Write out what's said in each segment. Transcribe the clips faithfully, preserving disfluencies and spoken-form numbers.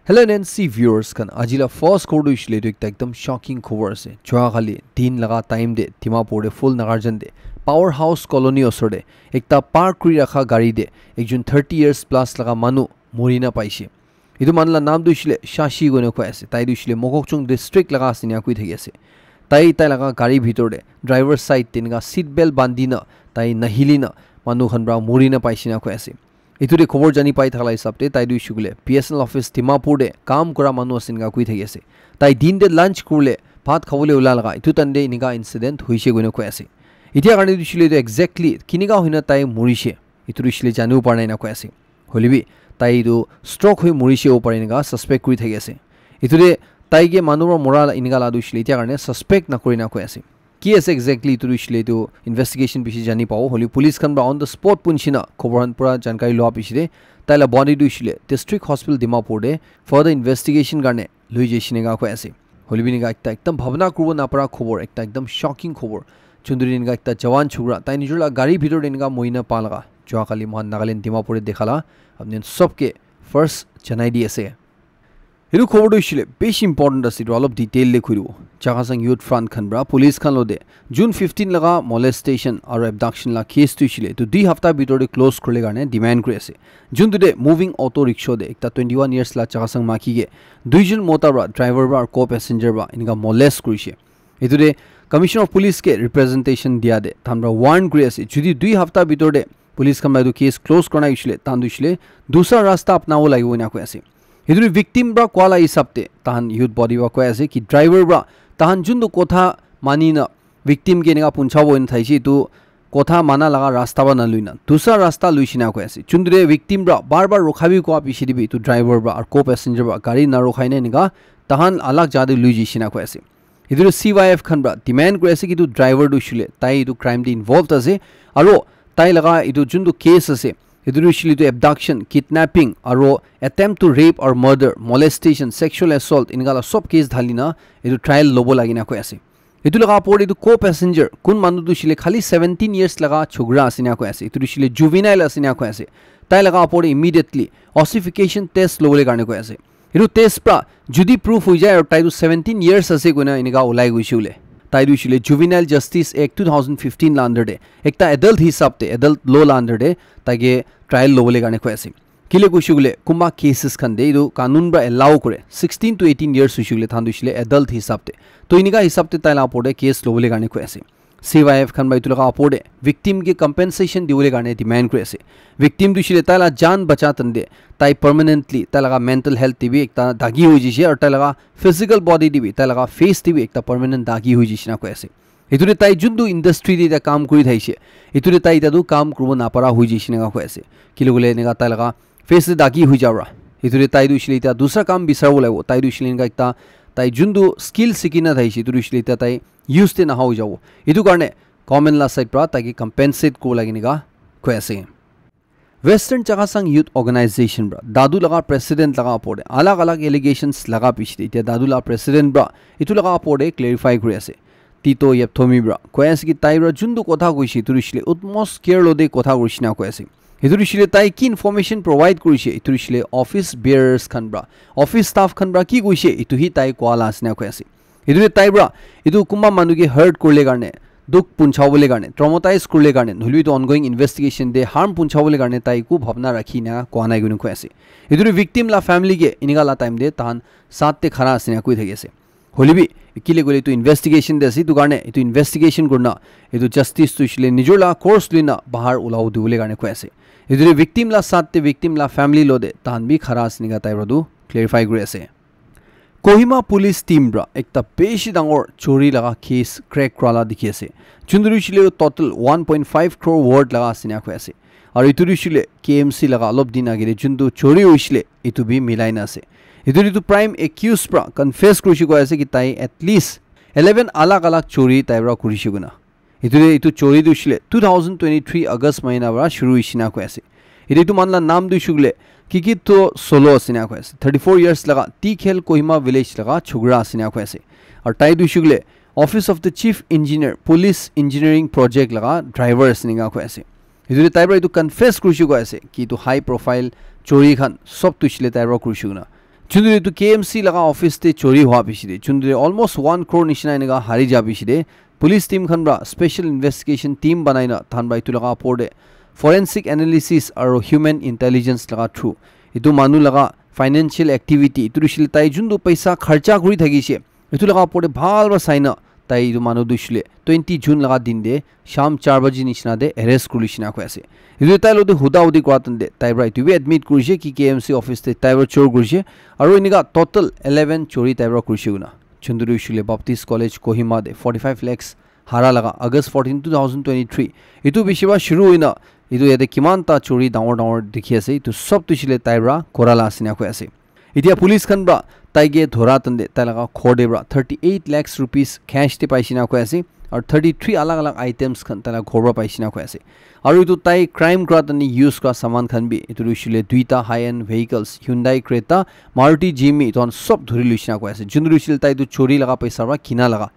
Hello N N C viewers khan, aji la first khobor tu hoishe le etu ekta ekdam shocking khobor ase. Jua kali din laga time te Dimapur te Full Nagarjan te Power House Colony osor te ekta park kuri rakha gari te ekjon thirty years plus laga manu mori na paishe. Etu manu la naam tu hoishe le Shashi koina koi ase. Tai tu hoishe le Mokokchung district laga ase ena koi thaki ase. Tai tai laga gari bhitor te driver side te eneka seat belt bandi na tai nahili na manu khan para mori na paishe ena koi ase. Etu te khobor jani pai thaka la hisab te tai tu hoishe koile B S N L office Dimapur te kam kura manu ase eneka koi thaki ase. Tai din te lunch kurle bhat khabole ula laga etu time te eneka incident hoishe koina koi ase. Etia karne tu hoishe le etu exactly kineka hoina tai morishe etu tu hoishe le janibo para nai ena koi ase. Hoile bi tai etu stroke hoi morishe hobo pare eneka suspect kuri thaki ase. Etu te tai ke manu para mora la eneka la tu hoishe le etia karne suspect na kuri na koi ase. Ki ase exactly etu tu hoishe le etu investigation bishi jani pabo. Hoile police khan para on the spot punchi na khobor khan pura jankari lua bishi te tai la body tu hoishe le District Hospital Dimapur te further investigation karne loi jaishe eneka koi ase. Hoile bi eneka ekta ekdam bhabna kuribo napara khobor, ekta ekdam shocking khobor. Chunduri eneka ekta jawan chukra tai nijor la gari bhitor te eneka moina pa laga jua kali mohan Nagaland Dimapur te dekha la apni khan sob ke first janai di ase. Etu khobor tu hoishe le bishi important ase, etu olop detail te koi dibo. Chakhesang Youth Front khan para police khan lo te June fifteen laga molestation aru abduction la case tu hoishe le etu dui hafta bhitor te close kurle karne demand kuri ase. Jun tu te moving auto rickshaw te ekta twenty one years la Chakhesang maki ke duijon mota para driver para aru co-passenger para eneka molest kurishe. Etu te Commissioner of Police ke representation dia te tahan para warn kuri ase. Jodi dui hafta bhitor te police khan para etu case close kora nai hoishe le tahan tu hoishe le dusra rasta apnabo lagibo ena koi ase. Etu tu victim para koa la hisab te tahan youth body para koi ase ki driver para tahan juntu kotha mani na victim ke eneka punchabo ena thaishe, etu kotha mana laga rasta para naloi na dusra rasta loishe ena koi ase. Juntu te victim para bar bar rukha bi koa bishi te bi etu driver para aru co-passenger para gari na rukhai na eneka tahan alag jaga te loi jaishe ena koi ase. Etu tu C Y F khan para demand kuri ase ki etu driver tu hoishe le tai etu crime te involved ase aru tai laga etu juntu case ase etu tu hoishe le etu abduction, kidnapping aru attempt to rape or murder, molestation, sexual assault eneka la sob case dhali na etu trial lobo lagi na koi ase. Etu laga opor te etu co-passenger kun manu tu hoishe le khali seventeen years laga chokra ase ena koi ase. Etu tu hoishe le juvenile ase ena koi ase. Tai laga opor te immediately ossification test lobole karne koi ase. Etu test pra jodi proof hoi jai aru tai tu seventeen years ase koina enika ulai goise bole, tai tu hoishe le Juvenile Justice Act two thousand fifteen la under te ekta adult hisab te, adult law la under te tai ke trial lobole karne koi ase. Kile koise koile kunba cases khan te etu kanun pra allow kore, sixteen to eighteen years hoise koile tahan tu hoishe le adult hisab te. To enika hisab te tai la opor te case lobole karne koi ase. C Y F khan pra etu laga opor te victim ke compensation dibole karne demand kuri ase. Victim tu hoishe le tai la jaan bacha time te tai permanently tai laga mental health te bi ekta dagi hoi jishe aru tai laga physical body te bi, tai laga face te bi ekta permanent dagi hoi jishe na koi ase. Etu te tai juntu industry te etia kam kuri thakishe, etu te tai etia tu kam kuribo napara hoi jishe na koi ase. Kile koile enika tai laga face te dagi hoi jabo. Etu te tai tu hoishe le etia dusra kam bisaribo lagibo. Tai tu hoishe le enika ekta tai juntu skill sikhi na thakishe, etu tu hoishe le etia tai use te naha hoi jabo. Etu karne government la side pra tai ke compensate kuribo lage enika koi ase. Western Chakhesang Youth Organization pra Dadu laga president laga opor te alag alag allegations laga piche te etia Dadu laga president pra etu laga opor te clarify kuri ase. Tito Yepthomi pra koi ase ki tai pra juntu kotha koishe etu tu hoishe le utmost care lo te kotha koishe na koi ase. Etu tu hoishe le tai ki information provide korishe etu tu hoishe le office bearers khan pra, office staff khan pra ki koishe etu hi tai koa la ase na koi ase. Etu te tai pra etu kunba manu ke hurt kurile karne, dukh punchabo le karne, traumatize kurile karne, nohoile bi etu ongoing investigation te harm punchabo le karne tai eku bhabna rakhi na koa nai koina koi ase. Etu te victim la family ke enika la time te tahan saath te khara ase na koi thaki ase. Hoile bi kile koile etu investigation te ase, etu karne etu investigation kurina etu justice tu hoishe le nijor la course loina bahar ulabo dibole karne koi ase. Etu te victim la saath te victim la family lo te tahan bi khara ase enika tai pra tu clarify kuri ase. Kohima police team pra ekta bishi dangor chori laga case crack kura la dikhi ase. Juntu tu hoishe le total one point five crore worth laga ase ena koi ase. Aru etu tu hoishe le K M C laga olop din age te juntu chori hoishe le etu bi milai na ase. Etu te tu prime accused pra confess kurishe koi ase ki tai at least eleven alag alag chori tai pra kurishe koina. Etu te etu chori tu hoishe le two thousand twenty-three August mahina pra shuru hoishe na koi ase. Etu etu manu la naam tu hoishe koile Kikito Solo ase na koi ase. Thirty-four years laga Tikhel Kohima village laga chokra ase na koi ase. Aru tai tu hoishe koile Office of the Chief Engineer, Police Engineering Project laga driver ase enika koi ase. Etu te tai pra etu confess kurishe koi ase ki etu high profile chori khan sob tu hoishe le tai pra kurishe koina. Chunduri tu K M C laga office te chori hua bishi de, chunduri almost one crore nishina enika hari ja bishi de, police team khan pra special investigation team banai na than pra itu laga apor de forensic analysis aro human intelligence laga through itu manu laga financial activity itu rishil tai juntu paisa kharcha kuri thakishe itu laga apor de bhal pra saina tai itu manu tu shile twenty June laga din de sham char baji nishina de arrest kuri lishina koi ase. Itu tai lo de huda hudi kura tan de tai pra itu bi admit kurishe ki K M C office te tai pra chor kurishe aro enika total eleven chori tai pra kurishe kuna. Chunduri shule Baptist College Kohima de forty-five lakhs hara laga August fourteen, two thousand twenty-three. Itu bishi ba shuru hoina itu yate kiman ta chori dangor dangor dikhi ase. Itu sob tu shile tai pra kora la asina koi ase. Itia police khan pra tai ke dhora tande tai laga ghor de pra thirty-eight lakhs rupees cash te paishina koi ase. Aru thirty-three alag alag items khan tai laga ghor pra paishina koi ase. Aru itu tai crime kura tande use kura saman khan bi itu rushile duita high-end vehicles Hyundai Creta, Maruti Jimny itu khan sob dhuri luishina koi ase. Jun rushile tai itu chori laga paisa pra kina laga.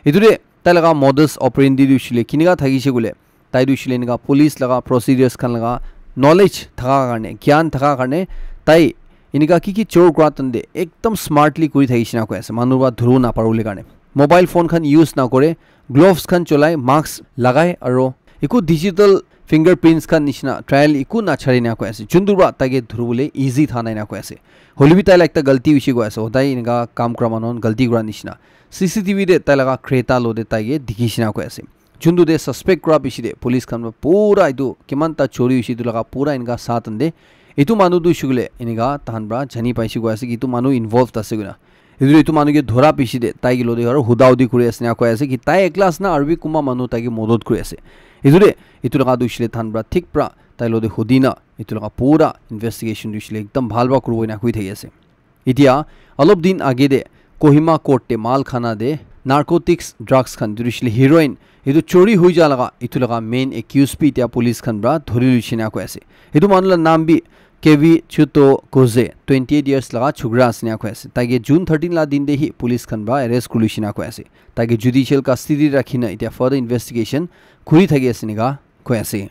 Itu de tai laga modus operandi tu shile kinika thakishe kule tai tu shile enika police laga procedures khan laga knowledge thaka karne, gyan thaka karne tai enika ki ki chor kura tande ekdam smartly kuri thakishe na koi ase. Manu ba dhuru na parule karne. Mobile phone khan use na kore, gloves khan cholai, mask lagai aro eku digital fingerprints khan nishina trial eku na chari na koi ase. Juntu ba tai ke dhurubole easy tha nai na koi ase. Hoile bi tai la ekta galti hoishe koi ase. Hodai enika kam kura manu khan galti kura nishina. C C T V de tai laga Creta lo de tai ke dikhi shina koi ase. Juntu de suspect kura bishi de police khan pra pura etu kiman ta chori hoishe etu laga pura enika sa tan de etu manu tu hoishe koile enika tahan pra jani paishe koi ase ki etu manu involved ase koina. Etu etu manu ke dhora bishi de tai ke lo de aro huda hudi kuri ase na koi ase ki tai ekla ase na aru bi kunba manu tai ke modot kuri ase. Etu de etu laga tu hoishe le tahan pra thik pra tai lo de hudi na etu laga pura investigation tu hoishe le ekdam bhal pra kuribo ena hui thaki ase. Itia alop din age de Kohima court te mal khana de narcotics drugs khan etu hoishe le heroin etu chori hoi ja laga etu laga main accused bi itia police khan pra dhori luishe na koi ase. Etu manu la naam bi Kevi Chuto Koze, twenty-eight years laga chukra ase na koi ase. Tai ke June thirteen la din de hi police khan pra arrest kuri luishe na koi ase. Tai ke judicial custody rakhi na itia further investigation kuri thaki ase enika koi ase.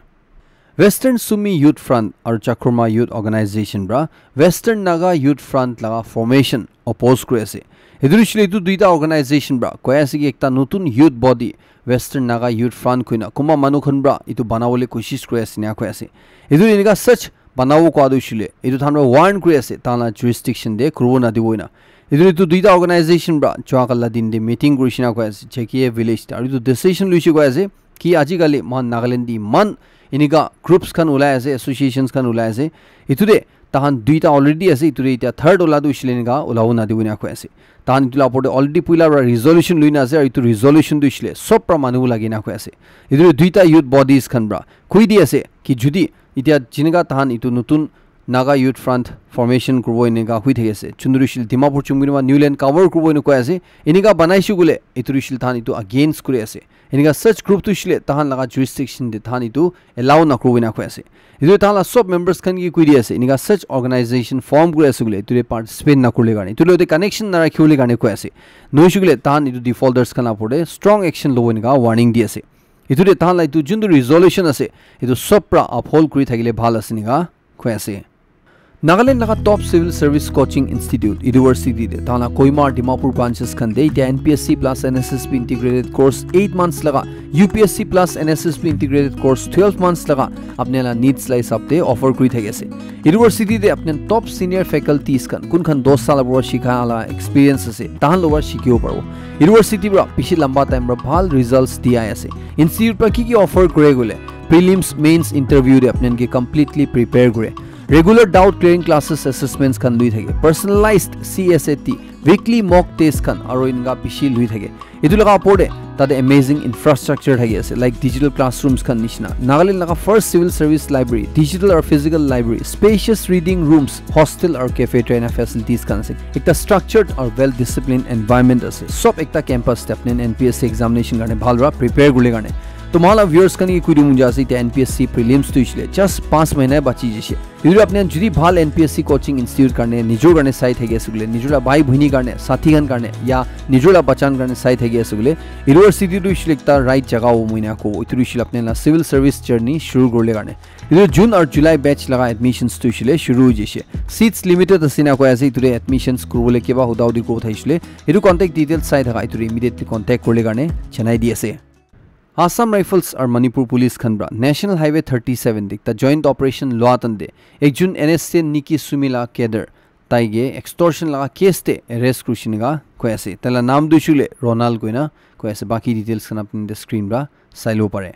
Western Sumi Youth Front aru Chakruma Youth Organization pra Western Naga Youth Front laga formation oppose kuri ase. Etu hoishe le etu duita organization pra koi ase ki ekta notun youth body Western Naga Youth Front koina kunba manu khan pra etu banabole koshish kuri ase ena koi ase. Etu enika such banabo koa tu hoishe le etu tahan pra warn kuri ase tahan la jurisdiction de kuribo nadibo ena. Etu etu duita organization pra jua kali la din de meeting kuri shina koi ase J K A village de aru etu decision luishe koi ase ki ajikali moikhan Nagaland de iman enika groups khan ulai ase, associations khan ulai ase. Etu de tahan duita already ase, etu de itia third wala tu hoishe le enika ulabo nadibo ena koi ase. Tahan etu la opor de already puila pra resolution luina ase aru etu resolution tu hoishe le sob pra manu lagi na koi ase. Etu de duita youth bodies khan pra koi di ase ki judi itia jinika tahan etu notun Naga Youth Front formation kuribo enika hui thaki ase. Chunduri shil Dimapur chumgini ma New Land cover kuribo ena koi ase. Enika banaishe koile etu rishil tahan etu against kuri ase. Enika such group tu shile tahan laga jurisdiction de tahan etu allow na kuribo ena koi ase. Etu tahan la sob members khan ke koi di ase. Enika such organization form kuri ase koile etu de participate na kurile karne. Etu logote connection na rakhibole karne koi ase. Nohoishe koile tahan etu defaulters khan la opor de strong action lobo enika warning di ase. Etu de tahan la etu juntu resolution ase. Etu sob pra uphold kuri thakile bhal ase enika koi ase. Nagaland laga top civil service coaching institute university de tahan la Kohima aru Dimapur branches khan de itia N P S C plus N S S B integrated course eight months laga U P S C plus N S S B integrated course twelve months laga apni la needs la hisab de offer kuri thaki ase. University de apni top senior faculties khan kun khan dos sal pora shikha la experience ase tahan lowa shikibo paribo. University pra bishi lamba time pra bhal results di ai ase. Institute pra ki ki offer kure koile prelims mains interview de apni ke completely prepare kure. Regular doubt clearing classes assessments khan lui thake. Personalized C S A T, weekly mock test khan aru enika bishi lui thake. Etu laga opor de tate amazing infrastructure thaki ase like digital classrooms khan nishina. Nagaland laga first civil service library, digital aru physical library, spacious reading rooms, hostel aru cafe trainer facilities khan ase. Ekta structured aru well disciplined environment ase. Sob ekta campus de apni N P S C examination karne bhal pra prepare kurile karne. Tomala viewers khan ke koi dibo mon jai ase, etia N P S C prelims tu hoishe le just panch mahina bachi jaise. Etu apni khan jodi bhal N P S C coaching institute karne, nijor karne sai thaki ase koile, nijor la bhai bhoni karne, sathi khan karne, ya nijor la bachan karne sai thaki ase koile, university tu hoishe le ekta right jaga hobo moi na kobo. Etu hoishe le apni la civil service journey shuru kuribole karne. Etu June aru July batch laga admissions tu hoishe le shuru hoi jaise. Seats limited ase na koi ase, etu te admissions kuribole kiba huda hudi kuribo thakishi le, etu contact details sai thaka, etu te immediately contact kuribole karne janai di ase. Assam Rifles aru Manipur Police khan para National Highway thirty seven te ekta joint operation loa tan te ekjon N S ten Niki Sumi la cadre tai ke extortion laga case te arrest kurishe neka koi ase. Tai la naam tu hoishe le Ronald koina koi ase. Baki details khan apni te screen para sai lobo pare.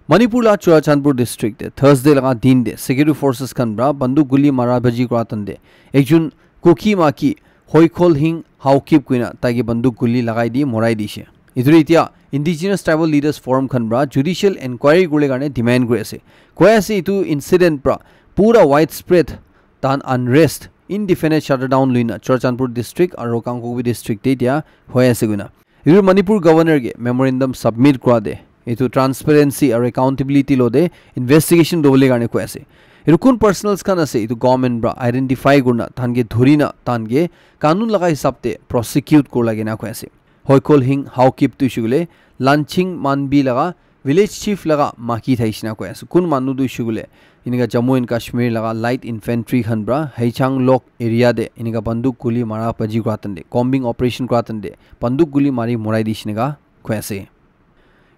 Manipur la Churachandpur district te Thursday laga din te security forces khan para banduk guli mara baji kura tan te ekjon Kuki maki Hoikhol Hing Haokip koina tai ke banduk guli lagai di morai dishe. Etu tu etia Indigenous Tribal Leaders Forum khan para judicial inquiry kuribole karne demand kuri ase. Koi ase etu incident para pura widespread tan unrest, indefinite shutdown luina Churachandpur district aru Kangpokpi district te etia hoi ase koina. Etu Manipur governor ke memorandum submit kura te etu transparency aru accountability lo te investigation dobole karne koi ase. Etu kun personals khan ase, etu government para identify kurina, tahan ke dhurina, tahan ke kanun laga hisab te prosecute kuribole karne koi ase. Hoikhol Hing Haokip tu hoishe koile Lanching Manbi laga village chief laga maki thakishi na koi ase. Kun manu tu hoishe koile enika Jammu and Kashmir laga light infantry khan para Heichang Lok area te enika banduk guli mara baji kura tan te, combing operation kura tan te banduk guli mari morai dishe neka koi ase.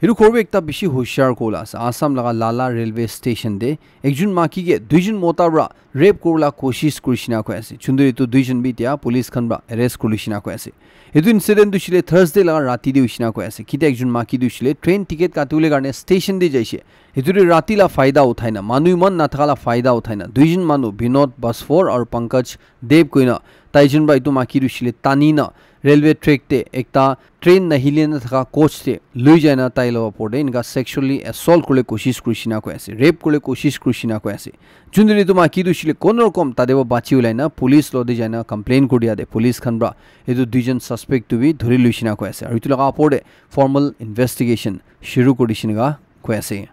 Etu khobor bi ekta bishi hushiar kobo la ase. Assam laga Lala railway station te ekjon maki ke duijon mota para rape kuribole koshish kurishe na koi ase. Chunduri tu duijon bi etia police khan para arrest kurilishe na koi ase. Etu incident tu hoishe le Thursday laga rati te hoishe na koi ase. Kite ekjon maki tu hoishe le train ticket katibole karne station te jaise. Etu tu rati la faida uthai na, manu iman nathaka la faida uthai na, duijon manu Binod Basfor aru Pankaj Dev koina taijon para etu maki tu hoishe le tani na railway track te ekta train nahile na thaka coach te loi jai na tai la opor te enika sexually assault kuribole koshish kurishe na koi ase, rape kuribole koshish kurishe na koi ase. Chunduri tu maki tu hoishe le kono rokom tate para bachi ulai na police lo te jai na complain kuri dia te police khan para etu duijon suspect tu bi dhuri loishe na koi ase. Aru etu laga opor te formal investigation shuru kuri dishe neka koi ase.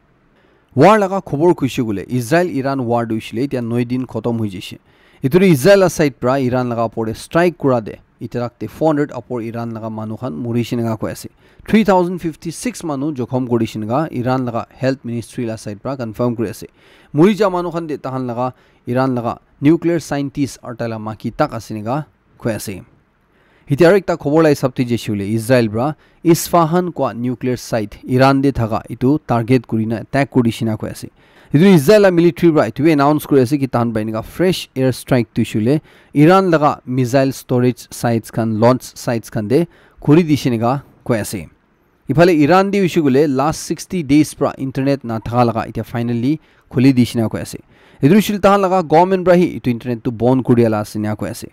War laga khobor kuishe koile Israel Iran war tu hoishe le etia noi din khotom hoi jaise. Etu tu Israel la side para Iran laga opor te strike kura te etia tak te four hundred upor Iran laga manu khan morishe neka koi ase. Three thousand fifty six manu jokhom kurishe neka Iran laga health ministry la side para confirm kuri ase. Muri ja manu khan te tahan laga Iran laga nuclear scientist aru tai la maki tak ase neka koi ase. Etia aru ekta khobor la hisab te jaise koile Israel para Isfahan kua nuclear site Iran te thaka etu target kurina attack kurishe na koi ase. Etu Israel la military para etu bi announce kuri ase ki tahan para enika fresh air strike tu hoishe koile Iran laga missile storage sites khan, launch sites khan te khuli dishe neka koi ase. Iphale Iran te hoishe koile last sixty days para internet nathaka laga etia finally khuli dishe na koi ase. Etu hoishe koile tahan laga government para hi etu internet tu bon kuri dia la ase ena koi ase.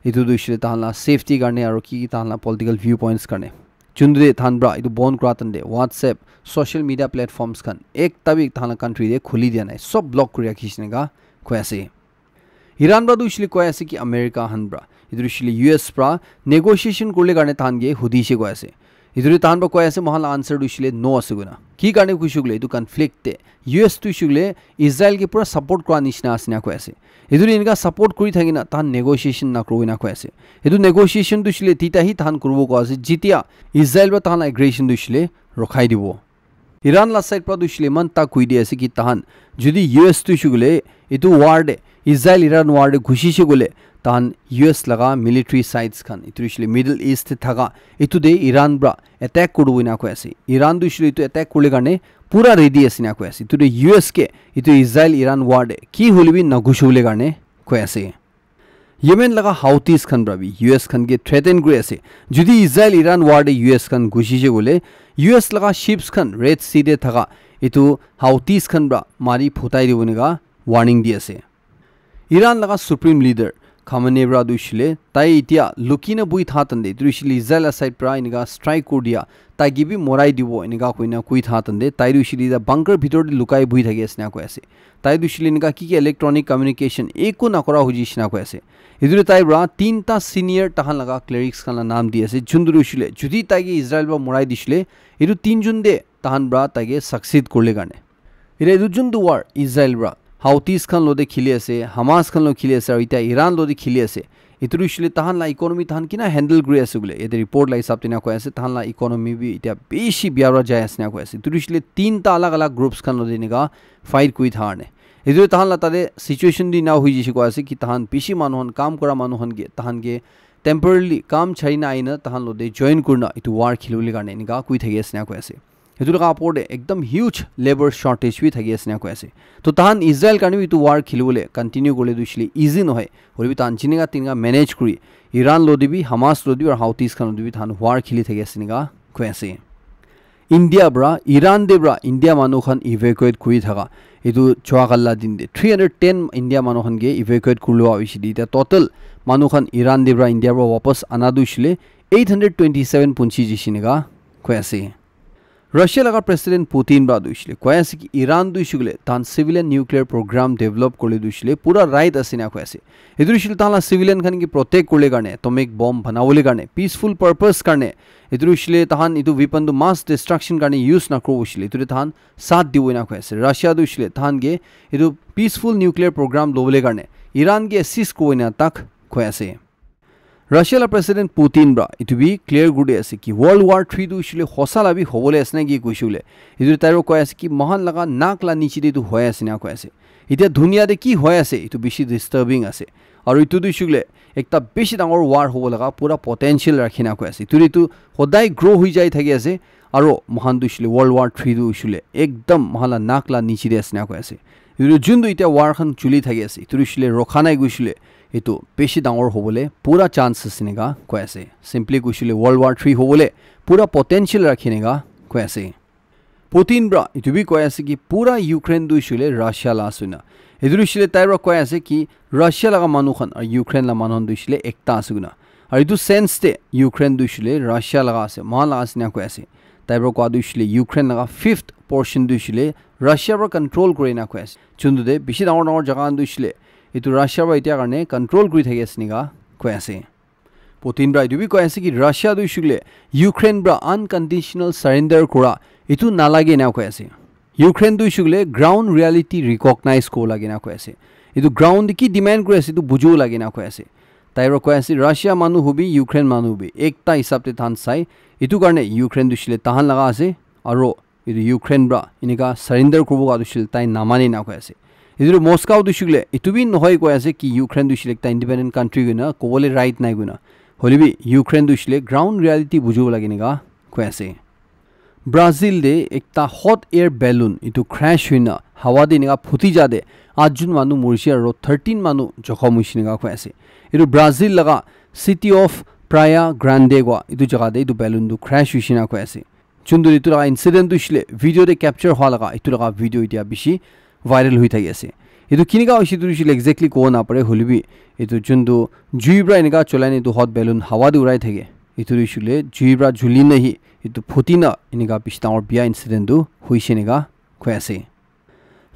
Etu tu hoishe koile tahan la safety karne aru ki ki tahan la political viewpoints karne. Chunduri tahan para etu bon kura tan te WhatsApp, social media platforms khan ekta bi tahan la country te khuli dia nai. Sob block kuri rakhishe neka koi ase. Iran para tu hoishe koile koi ase ki America khan para, etu hoishe koile U S para negotiation kuribole karne tahan ke hudishe koi ase. Etu tu tahan para koi ase, moikhan la answer tu hoishe koile no ase koina. Ki karne koishe koile etu conflict te U S tu hoishe koile Israel ke pura support kura nishina ase na koi ase. Etu tu enika support kuri thaki na tahan negotiation na kuribo na koi ase. Etu negotiation tu hoishe koile tita hi tahan kuribo koi ase, jitia Israel para tahan la aggression tu hoishe koile rokhai dibo. Iran la side para tu hoishe koile eman tak koi di ase ki tahan jodi U S tu hoishe koile etu war te, Israel Iran war te ghusi she koile tahan U S laga military sites khan, etu hoishe koile Middle East te thaka, etu te Iran para attack kuribo ena koi ase. Iran tu hoishe koile etu attack kuribole karne pura ready ase ena koi ase. Etu te U S ke etu Israel Iran war te ki hoile bi na ghusi bole karne koi ase. Yemen laga Houthis khan para bi U S khan ke threaten kuri ase. Jodi Israel Iran war te U S khan ghusi she koile, U S laga ships khan Red Sea te thaka etu Houthis khan para mari phutai dibo ena warning di ase. Iran laga Supreme Leader Khamenei pra tu hoishile, tai itia luki na bui tha tande, tu hoishile Israel la side pra enika strike kuri dia, tai ke bi morai dibo enika koina koi tha tande, tai tu hoishile ta bunker bhitor te lukai bui thaki ase na koi ase. Tai tu hoishile enika ki ki electronic communication eku na kora hoji shina koi ase. Etu te tai pra tinta senior tahan laga clerics khan la naam di ase, jun tu hoishile, judi tai ke Israel pra morai dishile, etu tinjun te tahan pra tai ke succeed kurle karne. Ite etu juntu war Israel pra Houthis khan lote khili ase, Hamas khan lo khili ase, aru ite Iran lote khili ase. Itu hoishile tahan la economy tahan kina handle kuri ase bole. Ite report la hisab te na koi ase, tahan la economy bi ite bishi bia pra jai ase na koi ase. Itu hoishile tinta alag alag groups khan lote enika fight kuri thakar ne. Itu tahan la tate situation di na hui jishe koi ase ki tahan bishi manu khan, kam kora manu khan ke, tahan ke temporarily kam chari na aina tahan lote join kurina itu war khilibole karne enika koi thaki ase na koi ase. Etu laga opor te ekdam huge labor shortage bi thaki ase na koi ase. To tahan Israel karne bi etu war khilibole continue kurle tu hoishile easy nohoi. Hoilebi tahan jinika tinika manage kuri Iran lote bi, Hamas lote bi aru Houthis khan lote bi tahan war khili thaki ase enika koi ase. India pra, Iran te pra India manu khan evacuate kuri thaka etu chua kala din te three hundred ten India manu khan ke evacuate kurlo hoishile. Ite total manu khan Iran te pra India pra wapas ana tu hoishile eight hundred twenty seven punchi jishe enika koi ase. Russia laga President Putin pra tu hoishile koi ase ki Iran tu hoishile tahan civilian nuclear program develop kurle tu hoishile pura right ase na koi ase. Etu hoishile tahan la civilian khan ke protect kurle karne, atomic bomb banabole karne, peaceful purpose karne, etu hoishile tahan etu weapon tu mass destruction karne use na kuro hoishile, etu tahan saath dibo na koi ase. Russia tu hoishile tahan ke etu peaceful nuclear program lobole karne Iran ke assist koi na tak koi ase. Russia la President Putin pra etu bi clear kuri ase ki World War three tu hoishile hosa la bi hobole ase na ki koishe bole. Etu tai pra koi ase ki mohan laga nak la niche te tu hoi ase na koi ase. Ite dunia te ki hoi ase, etu bishi disturbing ase. Aru etu tu hoishile ekta bishi dangor war hobo laga pura potential rakhi na koi ase. Etu tu hodai grow hoi jai thaki ase. Aru mohan tu hoishile World War three tu hoishile ekdam mohan la nak la niche te ase na koi ase. Etu jun tu ite war khan chuli thaki ase. Etu hoishile rokha nai koishile etu bishi dangor hobole pura chance ase enika koi ase. Simply koishile World War three hobole pura potential rakhi enika koi ase. Putin pra etu bi koi ase ki pura Ukraine tu hoishile Russia la ase na. Etu hoishile tai pra koi ase ki Russia laga manu khan aru Ukraine la manu khan tu hoishile ekta ase koina. Aru etu sense te Ukraine tu hoishile Russia laga ase, mohan laga ase na koi ase. Tai pra koa tu hoishile Ukraine laga fifth portion tu hoishile Russia pra control kuri na koi ase. Juntu te bishi dangor dangor jaga khan tu hoishile etu Russia pra etia karne control kuri thaki ase enika koi ase. Putin pra etu bi koi ase ki Russia tu hoishile Ukraine pra unconditional surrender kura etu nalage na koi ase. Ukraine tu hoishile ground reality recognize kuri lage na koi ase. Etu ground te ki demand kuri ase etu bujibo lage na koi ase. Tai pra koi ase Russia manu hobi Ukraine manu hobi ekta hisab te tahan sai. Etu karne Ukraine tu hoishile tahan laga ase. Aru etu Ukraine pra enika surrender kuribo ka tu hoishile tai namani na koi ase. Etu tu Moscow tu hoishile etu bi nohoi koi ase ki Ukraine tu hoishile ekta independent country koina kobole right nai koina. Hoilebi Ukraine tu hoishile ground reality bujibo lage enika koi ase. Brazil te ekta hot air balloon etu crash hoina hawa te enika phuti ja te aat jun manu morishe aru thirteen manu jokhom hoishe enika koi ase. Etu Brazil laga city of Praia Grande koa etu jaga te etu balloon tu crash hoishe enika koi ase. Juntu etu laga incident tu hoishile video te capture hua laga etu laga video etia bishi viral hoi thaki ase. Etu kinika hoishe tu hoishile exactly kobo na pare hoilebi etu juntu jui pra enika cholai na etu hot balloon hawa te urai thake. Etu tu hoishile jui pra juli na hi etu phuti na enika bishi dangor bia incident tu hoishe enika koi ase.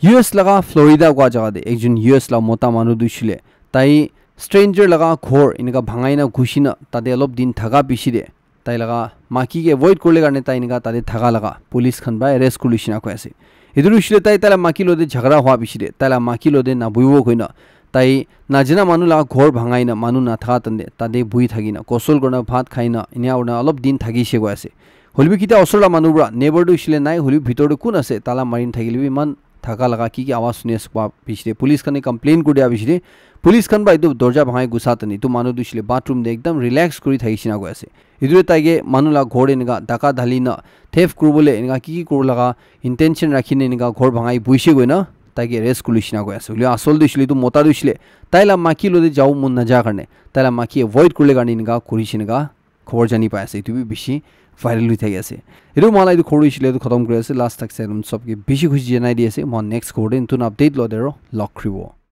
U S laga Florida koa jaga te ekjun U S la mota manu tu hoishile tai stranger laga ghor enika bhangai na ghushi na tate olop din thaka piche te tai laga maki ke avoid kurle karne tai enika tate thaka laga police khan para arrest kuri lishina koi ase. Etu tu hoishile tai tai la maki lote jhagara hua piche te tai la maki lote nabuhibo koina tai najana manu laga ghor bhangai na manu nathaka tante tate buhi thaki na kosol kurina bhat khai na enia kurina olop din thakishe koi ase. Hoilebi kitia osor la manu para neighbor tu hoishile nai hoilebi bitor te kun ase tala marina thakile bi eman thaka laga ki ki awaz suni ase koa piche te police khan ke complain kuri dia piche te police khan para etu dorja bhangai gusa tani etu manu tu hoishile bathroom te ekdam relax kuri thakishe na koi ase. Etu te tai ke manu la ghor te enika dhaka dhali na theft kuribole enika ki ki kuribo laga intention rakhi na enika ghor bhangai buhishe koina tai ke arrest kuri lishina koi ase. Hoile asol tu hoishile etu mota tu hoishile tai la maki lote jabo mon naja karne tai la maki avoid kurile karne enika kurishe enika khobor jani pai ase. Etu bi bishi viral hoi thaki ase. Etu moikhan la etu khobor hoishile etu khatam kuri ase. Last tak sai sob ke bishi khushi janai di ase. Moikhan next khobor te notun update lote aro log kuribo.